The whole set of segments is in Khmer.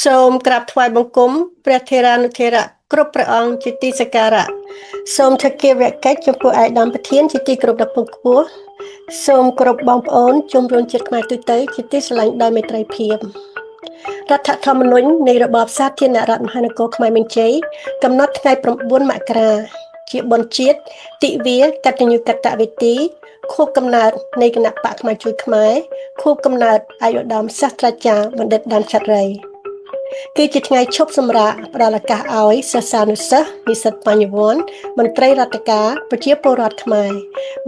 សូមក្រាបថ្វាយបង្គំព្រះថេរានុថេរៈគ្រប់ព្រះអង្គជាទីសក្ការៈសូមធ្វើគាវកិច្ចចំពោះឯកឧត្តមប្រធានជាទីគោរពដ៏ពងខ្ពស់សូមគោរពបងប្អូនជំរុំជាតិខ្មែរទូទៅជាទីស្រឡាញ់ដោយមេត្រីភាពរដ្ឋធម្មនុញ្ញនៃរបបសាធារណរដ្ឋមហានគរខ្មែរមានជ័យកំណត់ថ្ងៃ9មករាជាបុណ្យជាតិទិវាកតញ្ញូកតវេទីខួបកំណើតនៃគណៈបកខ្មែរជួយខ្មែរខួបកំណើតឯកឧត្តមសាស្ត្រាចារ្យបណ្ឌិតដានឆាត់រីគឺជាថ្ងៃឈប់សម្រាកផ្ដល់ឱកាសឲ្យសិស្សានុសិស្សនិស្សិតបញ្ញវន្តមន្ត្រីរដ្ឋការប្រជាពលរដ្ឋខ្មែរ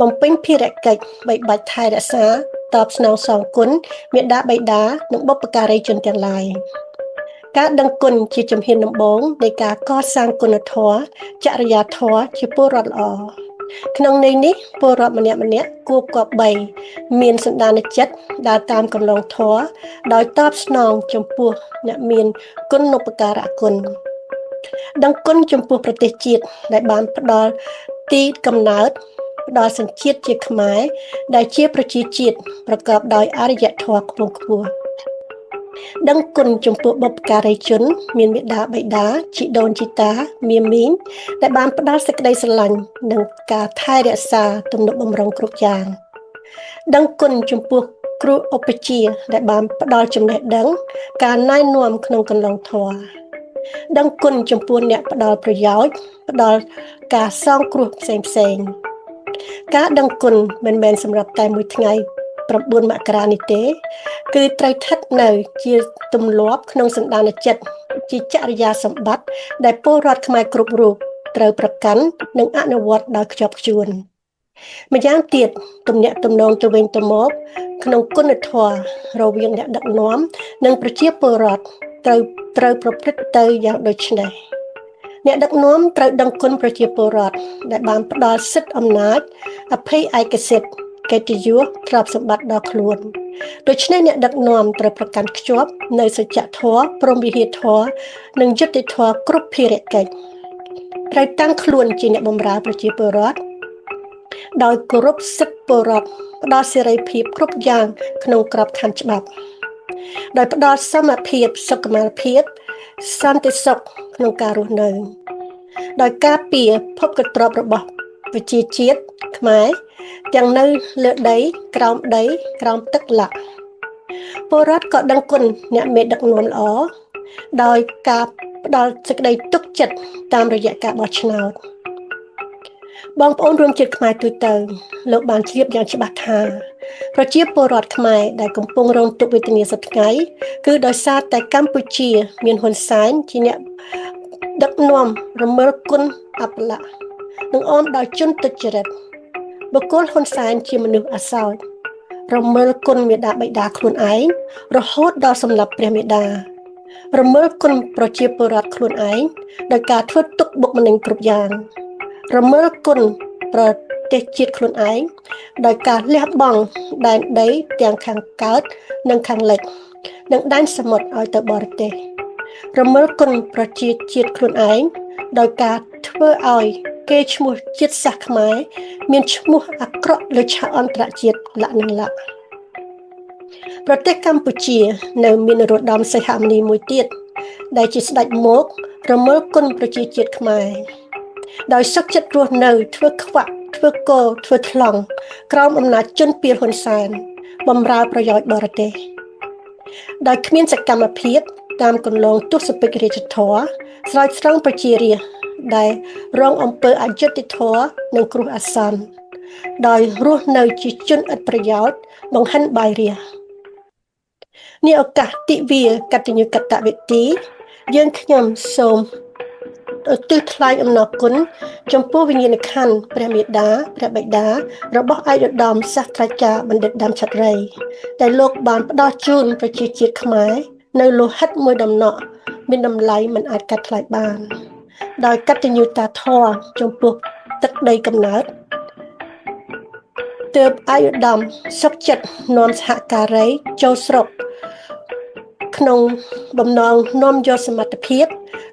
បំពេញភារកិច្ចបីបាច់ថែរក្សាតបស្នងសងគុណមេដាបៃតានិងបុព្វការីជនទាំងឡាយការដឹងគុណជាជំហានដំបូងនៃការកសាងគុណធម៌ចរិយាធម៌ជាពលរដ្ឋល្អក្នុងន័យនេះពលរដ្ឋម្នាក់ម្នាក់គួរគប្បីមានសន្តានចិត្តដើរតាមគន្លងធម៌ដោយតបស្នងចំពោះអ្នកមានគុណូបការៈគុណដឹងគុណចំពោះប្រទេសជាតិដែលបានផ្ដល់ទីកំណើតផ្ដល់សញ្ជាតិជាខ្មែរដែលជាប្រជាជាតិប្រកបដោយអរិយធម៌ខ្ពង់ខ្ពស់ដឹងគុណចំពោះបុព្វការីជន មានមេដាបៃតាជីដូនជីតាមាមីងដែលបានផ្ដល់សេចក្តីស្រឡាញ់និងការថែរក្សាទំនុកបំរុងគ្រប់យ៉ាងដឹងគុណចំពោះគ្រូឧបជាដែលបានផ្ដល់ចំណេះដឹង ការណែនាំក្នុងកន្លងធម៌ដឹងគុណចំពោះអ្នកផ្ដល់ប្រយោជន៍ផ្ដល់ការសងគ្រោះផ្សេងផ្សេងការដឹងគុណមិនមែនសម្រាប់តែមួយថ្ងៃ9មករានេះទេគឺត្រូវស្ថិតនៅជាទម្លាប់ក្នុងសន្តានចិត្តជាចរិយាសម្បត្តិដែលពលរដ្ឋខ្មែរគ្រប់រូបត្រូវប្រកាន់និងអនុវត្តដោយខ្ជាប់ខ្ជួនម្យ៉ាងទៀតទំនាក់ទំនងទៅវិញទៅមកក្នុងគុណធម៌រវាងអ្នកដឹកនាំនិងប្រជាពលរដ្ឋត្រូវត្រូវប្រព្រឹត្តទៅយ៉ាងដូចនេះអ្នកដឹកនាំត្រូវដឹងគុណប្រជាពលរដ្ឋដែលបានផ្ដល់សិទ្ធិអំណាចអភ័យឯកសិទ្ធិកិត្តិយសទ្រព្យសម្បត្តិដល់ខ្លួនដូច្នេះអ្នកដឹកនាំត្រូវប្រកាន់ខ្ជាប់នៅសច្ចធម៌ព្រហ្មវិហារធម៌និងយុត្តិធម៌គ្រប់ភារកិច្ចត្រូវតាំងខ្លួនជាអ្នកបម្រើប្រជាពលរដ្ឋដោយគោរពសិទ្ធិពលរដ្ឋផ្ដល់សេរីភាពគ្រប់យ៉ាងក្នុងក្របខ័ណ្ឌច្បាប់ដោយផ្ដល់សមភាពសុខុមាលភាពសន្តិសុខក្នុងការរស់នៅដោយការពារភពកទ្របរបស់ប្រជាជាតិខ្មែរទាំងនៅលើដីក្រោមដីក្រោមទឹកឡាក់ពលរដ្ឋក៏ដឹងគុណអ្នកមេដឹកនាំល្អដោយការផ្ដល់សេចក្តីទុកចិត្តតាមរយៈការបោះឆ្នោតបងប្អូនរួមជាតិខ្មែរទូទៅលោកបានជ្រាបយ៉ាងច្បាស់ថាប្រជាពលរដ្ឋខ្មែរដែលកំពុងរងទុក្ខវេទនាសប្តាហ៍គឺដោយសារតែកម្ពុជាមានហ៊ុនសែនជាអ្នកដឹកនាំរមិលគុណអបលៈនិងអមដោយជនទុច្ចរិតបុគ្គលហ៊ុនសែនជាមនុស្សអសោចរមិលគុណមេដាបៃតាខ្លួនឯងរហូតដល់សម្លាប់ព្រះមេដារមិលគុណប្រជាពលរដ្ឋខ្លួនឯងដោយការធ្វើទុកបុកម្នេញគ្រប់យ៉ាងរមិលគុណប្រទេសជាតិខ្លួនឯងដោយការលះបង់ដែនដីទាំងខាងកើតនិងខាងលិចនិងដែនសមុទ្រឲ្យទៅបរទេសរមិលគុណប្រជាជាតិខ្លួនឯងដោយការធ្វើឲ្យគេឈ្មោះជាតិសាសន៍ខ្មែរមានឈ្មោះអាក្រក់លើឆាកអន្តរជាតិលក្ខនឹងលក្ខប្រទេសកម្ពុជានៅមាននរោត្តមសីហមុនីមួយទៀតដែលជាស្ដេចមករមិលគុណប្រជាជាតិខ្មែរដោយសុខចិត្តរស់នៅធ្វើខ្វាក់ធ្វើកោធ្វើថ្លង់ក្រោមអំណាចជនពៀលហ៊ុនសែនបំរើប្រយោជន៍បរទេសដោយគ្មានសកម្មភាពតាមគន្លងទស្សពិករាជធម៌ស្រោចស្រង់ប្រជារាស្ត្រដែលរងអំពើអយុត្តិធម៌និងគ្រោះអាសន្នដោយរស់នៅជាជនឥតប្រយោជន៍បង្ហិនបាយរានេះឱកាសទិវាកតញ្ញូកតវេទីយើងខ្ញុំសូមឧទ្ទិសថ្លែងអំណរគុណចំពោះវិញ្ញាណក្ខន្ធព្រះមេដាព្រះបិតារបស់ឯកឧត្តមសាស្ត្រាចារ្យបណ្ឌិតដាំឆាត់រីដែលលោកបានផ្ដល់ជូនប្រជាជាតិខ្មែរនៅលោហិតមួយដំណក់មានតម្លៃមិនអាចកាត់ថ្លៃបានដោយកតញ្ញូតាធម៌ចំពោះទឹកដីកំណើតទើបឯកឧត្តមសុខចិត្តនាំសហការីចូលស្រុកក្នុងបំណងនាំយកសមត្ថភាព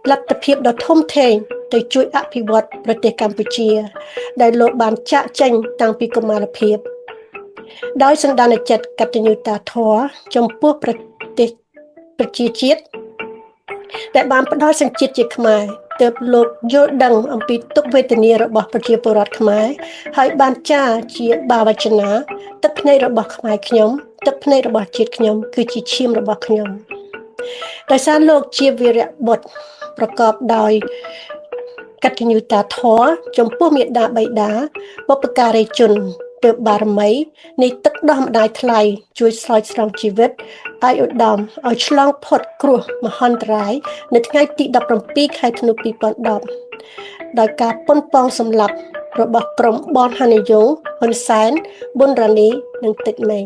លទ្ធភាពដ៏ធំធេងទៅជួយអភិវឌ្ឍប្រទេសកម្ពុជា ដែលលោកបានចាក់ចែងតាំងពីកុមារភាពដោយសន្តានចិត្តកតញ្ញូតាធម៌ចំពោះប្រទេសប្រជាជាតិ ដែលបានផ្ដល់សញ្ជាតិជាខ្មែរទើបលោកយល់ដឹងអំពីទុក្ខវេទនារបស់ប្រជាពលរដ្ឋខ្មែរហើយបានចារជាបាវចនាទឹកភ្នែករបស់ខ្មែរខ្ញុំទឹកភ្នែករបស់ជាតិខ្ញុំគឺជាឈាមរបស់ខ្ញុំដោយសារលោកជាវីរបុត្រប្រកបដោយកតញ្ញូតាធម៌ចំពោះមេដាបៃតាបុព្វការីជនទើបបារមីនៃទឹកដោះម្ដាយថ្លៃជួយស្រោចស្រង់ជីវិតឲ្យឧត្តមឲ្យឆ្លងផុតគ្រោះមហន្តរាយនៅថ្ងៃទី17ខែធ្នូ2010ដោយការប៉ុនប៉ងសម្លាប់របស់ក្រុមបនហានិយងហ៊ុនសែនប៊ុនរ៉ានីនិងតិចម៉េង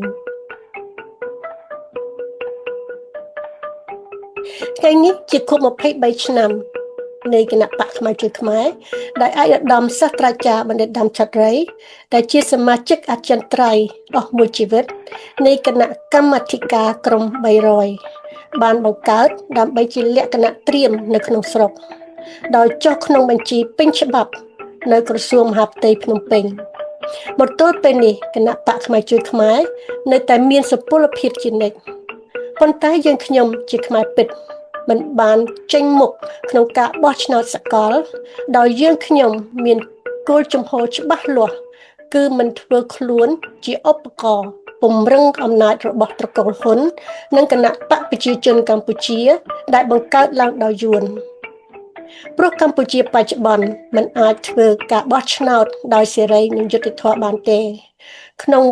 ថ្ងៃនេះជាខួប23ឆ្នាំនៃគណៈបកខ្មែរជួយខ្មែរដែលឯកឧត្តមសាស្ត្រាចារ្យបណ្ឌិតដាំឆាត់រីដែលជាសមាជិកអចិន្ត្រៃយ៍អស់មួយជីវិតនៃគណៈកម្មាធិការក្រុម300បានបង្កើតដើម្បីជាលក្ខណៈត្រៀមនៅក្នុងស្រុកដោយចុះក្នុងបញ្ជីពេញច្បាប់នៅក្រសួងមហាផ្ទៃភ្នំពេញមកទល់ពេលនេះគណៈបកខ្មែរជួយខ្មែរនៅតែមានសុពលភាពជានិច្ចប៉ុន្តែយើងខ្ញុំជាខ្មែរពិតមិនបានចេញមុខក្នុងការបោះឆ្នោតសកលដោយយើងខ្ញុំមានគោលជំហរច្បាស់លាស់គឺមិនធ្វើខ្លួនជាឧបករណ៍ពង្រឹងអំណាចរបស់ត្រកូលហ៊ុននិងគណៈបកប្រជាជនកម្ពុជាដែលបង្កើតឡើងដោយយួនព្រោះកម្ពុជាបច្ចុប្បន្នមិនអាចធ្វើការបោះឆ្នោតដោយសេរីនិងយុត្តិធម៌បានទេក្នុង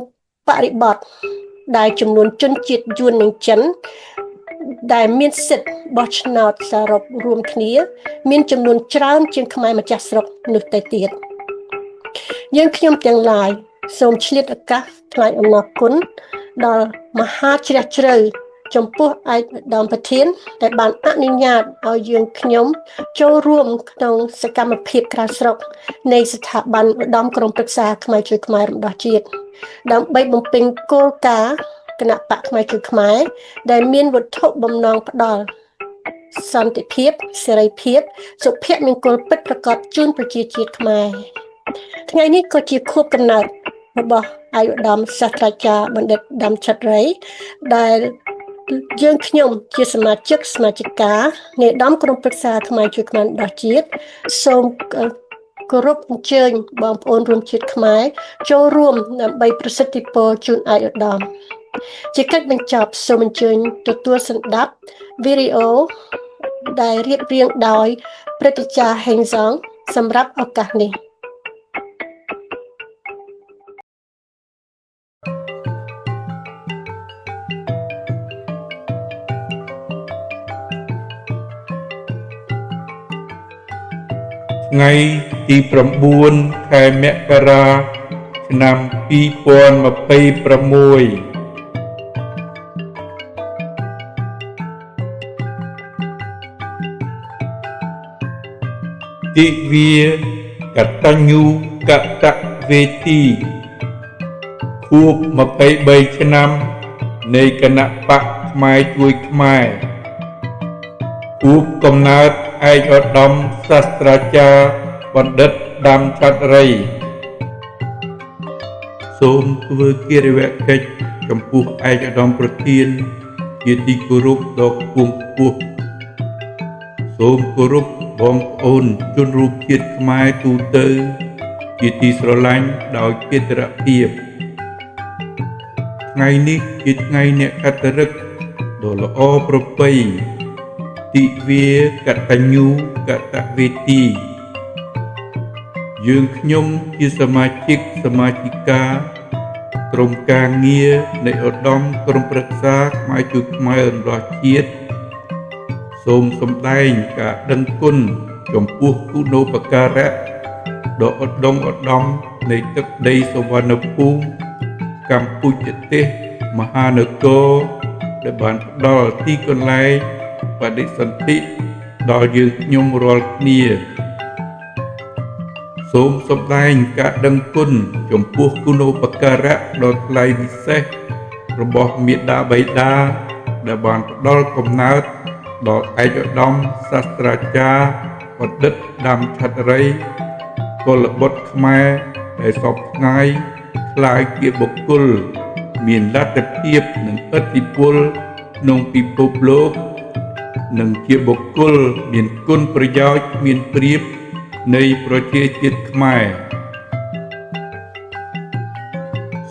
បរិបទដែលចំនួនជនជាតិយួននិងចិនដែលមានសិទ្ធិបោះឆ្នោតសរុបរួមគ្នាមានចំនួនច្រើនជាងខ្មែរម្ចាស់ស្រុកនោះទៅទៀតយើងខ្ញុំទាំងឡាយសូមឆ្លៀតឱកាសថ្លែងអំណរគុណដល់មហាជ្រះជ្រៅចំពោះឯកឧត្តមប្រធានដែលបានអនុញ្ញាតឲ្យយើងខ្ញុំចូលរួមក្នុងសកម្មភាពក្រៅស្រុកនៃស្ថាប័នឧត្តមក្រុមប្រឹក្សាខ្មែរជួយខ្មែររំដោះជាតិដើម្បីបំពេញគោលការណ៍គណៈបកខ្មែរជួយខ្មែរដែលមានវត្ថុបំណងផ្ដល់សន្តិភាពសេរីភាពសុភមង្គលពិតប្រាកដជូនប្រជាជាតិខ្មែរថ្ងៃនេះក៏ជាខួបកំណើតរបស់ឯកឧត្តមសាស្ត្រាចារ្យបណ្ឌិតដាំឆាត់រីដែលយើងខ្ញុំជាសមាជិកសមាជិកានៃឧត្តមក្រុមប្រឹក្សាខ្មែរជួយខ្មែរដោះជាតិសូមគោរពអញ្ជើញបងប្អូនរួមជាតិខ្មែរចូលរួមដើម្បីប្រសិទ្ធិពរជូនឯកឧត្តមជាកិច្ចបញ្ចប់សូមអញ្ជើញទទួលស្ដាប់វីដេអូដែលរៀបរៀងដោយព្រឹទ្ធាចារ្យហេងសងសម្រាប់ឱកាសនេះ ថ្ងៃទី9ខែមករាឆ្នាំ2026ទិវាកតញ្ញូកតវេទីខួប23ឆ្នាំនៃគណៈបកខ្មែរជួយខ្មែរខួបកំណើតឯកឧត្តមសាស្ត្រាចារ្យបណ្ឌិតដាំឆាត់រីសូមធ្វើគិរវកិច្ចចំពោះឯកឧត្តមប្រធានជាទីគោរពដ៏ខ្ពង់ខ្ពស់សូមគោរពបងប្អូនជនរួមជាតិខ្មែរទូទៅជាទីស្រឡាញ់ដោយកិត្តិយភាពថ្ងៃនេះជាថ្ងៃអ្នកកត្តរឹកដ៏ល្អប្រពៃទិវាកតញ្ញូកតវេទីយើងខ្ញុំជាសមាជិកសមាជិកាក្រុមការងារនៃឧត្តមក្រុមប្រឹក្សាខ្មែរជួយខ្មែររំដោះជាតិសូមសម្ដែងការដឹងគុណចំពោះគុណូបការៈដ៏ឧត្តមឧត្តមនៃទឹកដីសុវណ្ណភូមិកម្ពុជាទេសមហានគរដែលបានផ្ដល់ទីកន្លែងបដិសន្ធិដល់យើងខ្ញុំរាល់គ្នាសូមសម្ដែងការដឹងគុណចំពោះគុណូបការៈដ៏ថ្លៃពិសេសរបស់មេដាបៃតាដែលបានផ្ដល់កំណើតដល់ឯកឧត្តមសាស្ត្រាចារ្យបណ្ឌិតដាំឆាត់រីកុលបុត្រខ្មែរដែលសពថ្ងៃក្លាយជាបុគ្គលមានលទ្ធភាពនិងឥទ្ធិពលក្នុងពិភពលោក និងជាបុគ្គលមានគុណប្រយោជន៍គ្មានប្រៀបនៃប្រជាជាតិខ្មែរ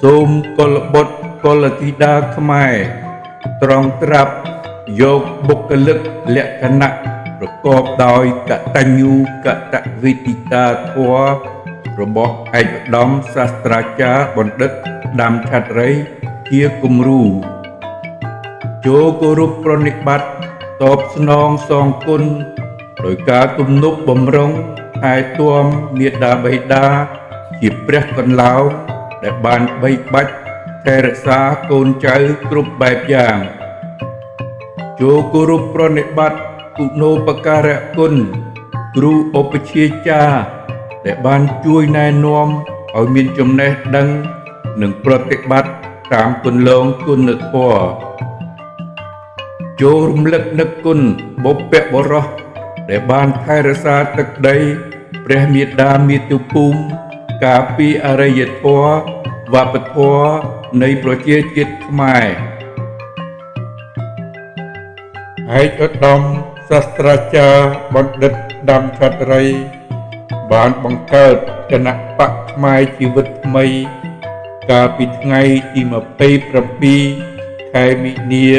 សូមកុលបុត្រកុលធីតាខ្មែរត្រង់ត្រាប់យកបុគ្គលិកលក្ខណៈប្រកបដោយកតញ្ញូកតវេទិតាធម៌របស់ឯកឧត្តមសាស្ត្រាចារ្យបណ្ឌិតដាំឆាត្រីជាគំរូចូលគោរពប្រណិប័តន៍តបស្នងសងគុណដោយការទំនប់បំរុងថែទាំមាតាបិតាជាព្រះកន្លោងដែលបានបីបាច់ថែរក្សាកូនចៅគ្រប់បែបយ៉ាងចូលគោរពប្រណិប័តន៍គុណូបការៈគុណគ្រូឧបជាចារ្យដែលបានជួយណែនាំឲ្យមានចំណេះដឹងនិងប្រតិបត្តិតាមគន្លងគុណធម៌ចូលរំលឹកនឹកគុណបុព្វបុរសដែលបានថែរក្សាទឹកដីព្រះមាតាមាតុភូមិការពារអរិយធម៌វប្បធម៌នៃប្រជាជាតិខ្មែរឯកឧត្តមសាស្ត្រាចារ្យបណ្ឌិតដាំឆាត្រីបានបង្កើតគណបក្សខ្មែរជីវិតថ្មីកាលពីថ្ងៃទី27ខែមីនា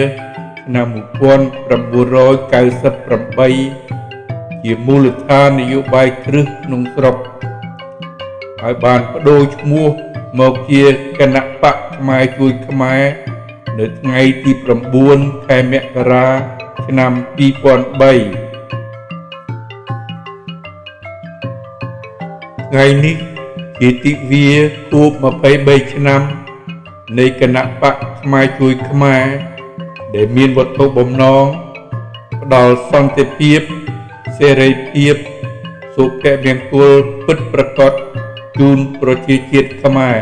ឆ្នាំ1998ជាមូលដ្ឋាននយោបាយគ្រឹះក្នុងស្រុកហើយបានប្ដូរឈ្មោះមកជាគណបក្សខ្មែរជួយខ្មែរនៅថ្ងៃទី9ខែមករាឆ្នាំ2003ថ្ងៃនេះជាទិវាខួប23ឆ្នាំនៃគណបក្សខ្មែរជួយខ្មែរដែលមានវត្ថុបំណងផ្ដល់សន្តិភាពសេរីភាពសុភមង្គលពិតប្រាកដជូនប្រជាជាតិខ្មែរ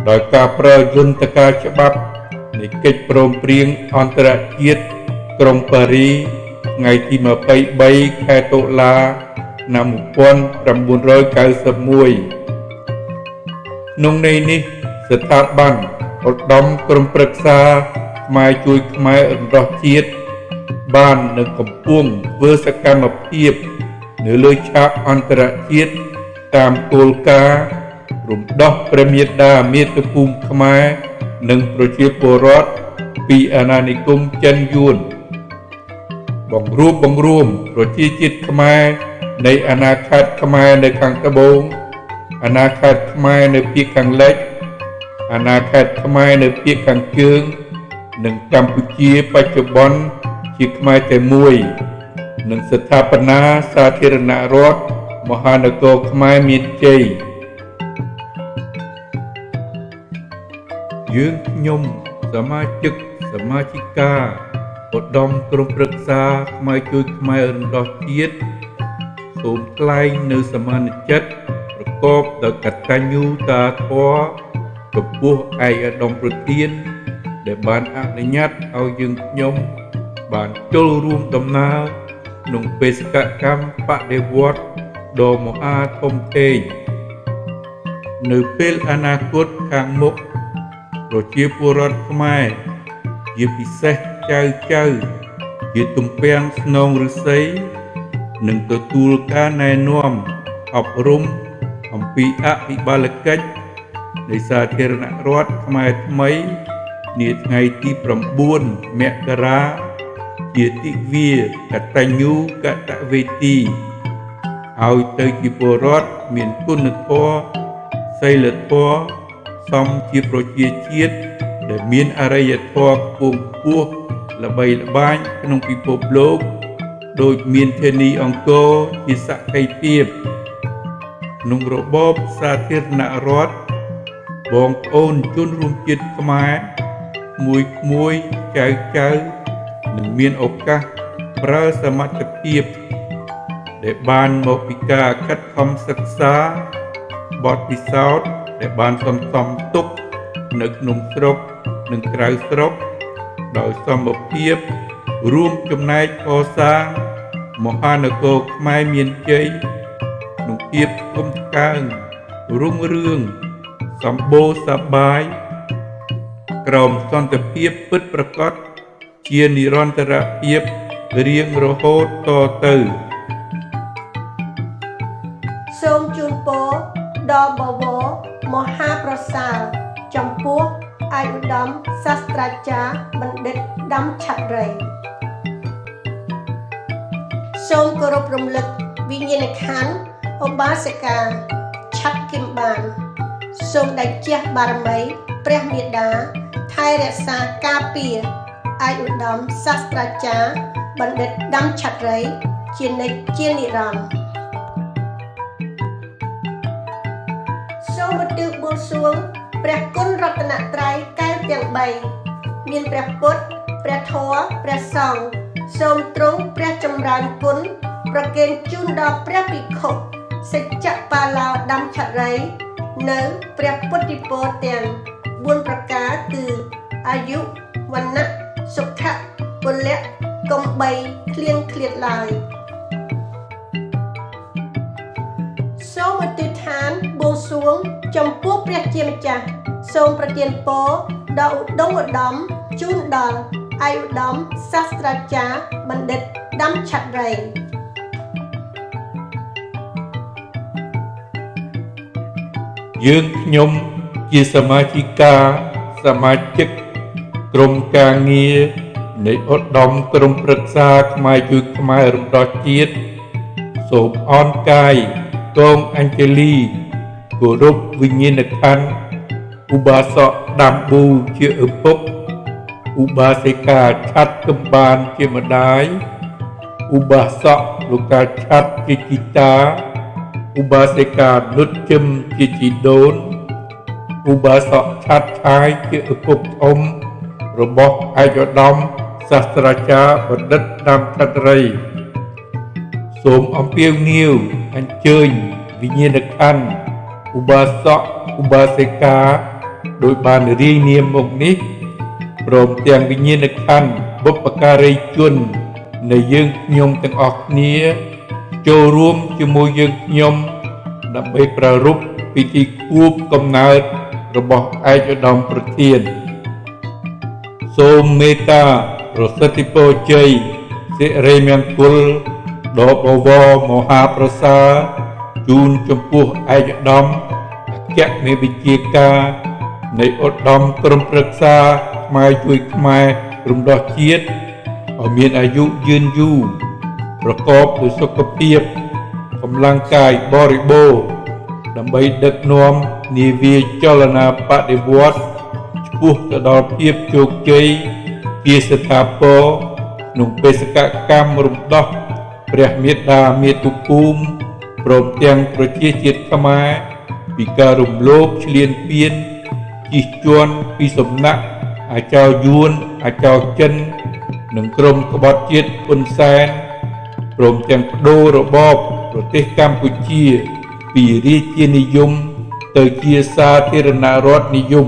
ដោយការប្រើយន្តការច្បាប់នៃកិច្ចព្រមព្រៀងអន្តរជាតិក្រុងប៉ារីថ្ងៃទី23ខែតុលាឆ្នាំ1991ក្នុងន័យនេះស្ថាប័នឧត្តមក្រុមប្រឹក្សាខ្មែរជួយខ្មែររំដោះជាតិបាននឹងកំពុងធ្វើសកម្មភាពនៅលើឆាកអន្តរជាតិតាមគោលការណ៍រំដោះព្រះមាតាមាតុភូមិខ្មែរនិងប្រជាពលរដ្ឋពីអាណានិគមចិនយួនបង្រួបបង្រួមប្រជាជាតិខ្មែរនៃអាណាខេត្តខ្មែរនៅខាងត្បូងអាណាខេត្តខ្មែរនៅភាគខាងលិចអាណាខេត្តខ្មែរនៅភាគខាងជើងនិងកម្ពុជាបច្ចុប្បន្នជាខ្មែរតែមួយនិងស្ថាបនាសាធារណរដ្ឋមហានគរខ្មែរមានជ័យយើងខ្ញុំសមាជិកសមាជិកាឧត្តមក្រុមប្រឹក្សាខ្មែរជួយខ្មែររំដោះជាតិសូមថ្លែងនៅសមានចិត្តប្រកបដោយកតញ្ញូតាធម៌ចំពោះឯកឧត្តមប្រធានដែលបានអនុញ្ញាតឲ្យយើងខ្ញុំបានចូលរួមដំណើរក្នុងបេសកកម្មបដិវត្តន៍ដ៏មហាធំធេងនៅពេលអនាគតខាងមុខប្រជាពលរដ្ឋខ្មែរជាពិសេសចៅចៅជាទំពាំងស្នងឫស្សីនឹងទទួលការណែនាំអប់រំអំពីអភិបាលកិច្ចនៃសាធារណរដ្ឋខ្មែរថ្មីនាថ្ងៃទី9មករាជាទិវាកតញ្ញូកតវេទីឲ្យទៅជាពលរដ្ឋមានគុណធម៌សីលធម៌សមជាប្រជាជាតិដែលមានអរិយធម៌ខ្ពង់ខ្ពស់ល្បីល្បាញក្នុងពិភពលោកដូចមានធានីអង្គរជាសក្ខីភាពក្នុងរបបសាធារណរដ្ឋបងប្អូនជនរួមជាតិខ្មែរមួយៗចៅចៅនឹងមានឱកាសប្រើសមត្ថភាពដែលបានមកពីការខិតខំសិក្សាបទពិសោធន៍ដែលបានសន្សំទុកនៅក្នុងស្រុកនិងក្រៅស្រុកដោយសមភាពរួមចំណែកកសាងមហានគរខ្មែរមានជ័យក្នុងភាពធំថ្កើងរុងរឿងសម្បូរសប្បាយក្រោមសន្តិភាពពិតប្រាកដជានិរន្តរភាព រៀងរហូតតទៅ សូមជូនពរដល់បវរមហាប្រសើរចំពោះឯកឧត្តមសាស្ត្រាចារ្យបណ្ឌិតដាំឆាត់រីសូមគោរពរំលឹកវិញ្ញាណក្ខន្ធឧបាសិកាឆាត់គឹមបានសូមដេចជះបារមីព្រះមេដាថែរក្សាការពារឯកឧត្តមសាស្ត្រាចារ្យបណ្ឌិតដាំឆាត់រីជានិច្ចជានិរន្តរ៍សូមឧទ្ទិសបួងសួងព្រះគុណរតនត្រ័យកែវទាំង3មានព្រះពុទ្ធព្រះធម៌ព្រះសង្ឃសូមទ្រង់ព្រះចម្រើនគុណប្រគេនជូនដល់ព្រះភិក្ខុសច្ចបាឡោដាំឆារីនៅព្រះពុទ្ធិពរទាំង4ប្រការគឺអាយុវណ្ណៈសុខៈពលៈកុំបីឃ្លៀងឃ្លាតឡើយសូមអធិដ្ឋានបួងសួងចំពោះព្រះជាម្ចាស់សូមប្រទានពរដ៏ឧត្តមឧត្តមជូនដល់ឯកឧត្តមសាស្ត្រាចារ្យបណ្ឌិតដាំឆាត់រី យើងខ្ញុំជាសមាជិកាសមាជិកក្រុមការងារនៃឧត្តមក្រុមប្រឹក្សាខ្មែរជួយខ្មែររំដោះជាតិសូមអនកាយកងអញ្ជលីគោរពវិញ្ញាណក្ខន្ធឧបាសកដាំប៊ូជាឪពុកឧបាសិកាឆាត់កំបានជាម្ដាយឧបាសកលោកតាឆាត់ជាជីតាឧបាសិកានុតជឹមជាជីដូនឧបាសកឆាត់ឆាយជាឪពុកធំរបស់ឯកឧត្តមសាស្ត្រាចារ្យបណ្ឌិតដាំឆាត់រីសូមអំពាវនាវអញ្ជើញវិញ្ញាណក្ខន្ធឧបាសកឧបាសិកាដោយបានរាយនាមមកនេះព្រមទាំងវិញ្ញាណក្ខន្ធបុព្វការីជននៃយើងខ្ញុំទាំងអស់គ្នាចូលរួមជាមួយយើងខ្ញុំដើម្បីប្រារព្ធពិធីខួបកំណើតរបស់ឯកឧត្តមប្រធានសូមមេត្តាប្រសិទ្ធិពរជ័យសិរីមង្គលដ៏បវរមហាប្រសើរជូនចំពោះឯកឧត្តមអគ្គមេវិជ្ជាការនៃឧត្តមក្រុមប្រឹក្សាខ្មែរជួយខ្មែររំដោះជាតិឲ្យមានអាយុយឺនយូរប្រកបដោយសុខភាពកម្លាំងកាយបរិបូរណ៍ដើម្បីដឹកនាំនាវាចលនាបដិវត្តន៍ឆ្ពោះទៅដល់ភាពជោគជ័យជាស្ថាពរក្នុងបេសកកម្មរំដោះព្រះមាតាមាតុភូមិព្រមទាំងប្រជាជាតិខ្មែរពីការរំលោភឈ្លានពានជិះជាន់ពីសំណាក់អាចោយួនអាចោចិននិងក្រុមក្បត់ជាតិហ៊ុនសែនព្រមទាំងបដូររបបប្រទេសកម្ពុជាពីរាជានិយមទៅជាសាធារណរដ្ឋនិយម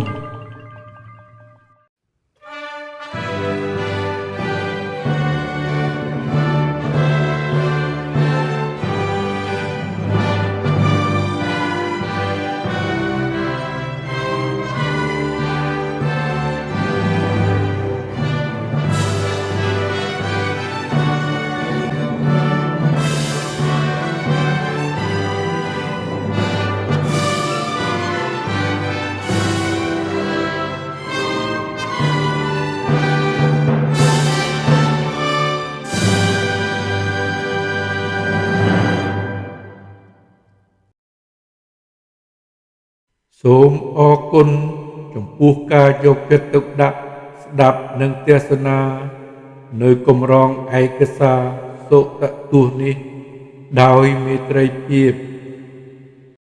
សូមអរគុណចំពោះការយកចិត្តទុកដាក់ស្ដាប់និងទស្សនានៅកម្រងឯកសារសុតទស្សន៍នេះដោយមេត្រីភាព។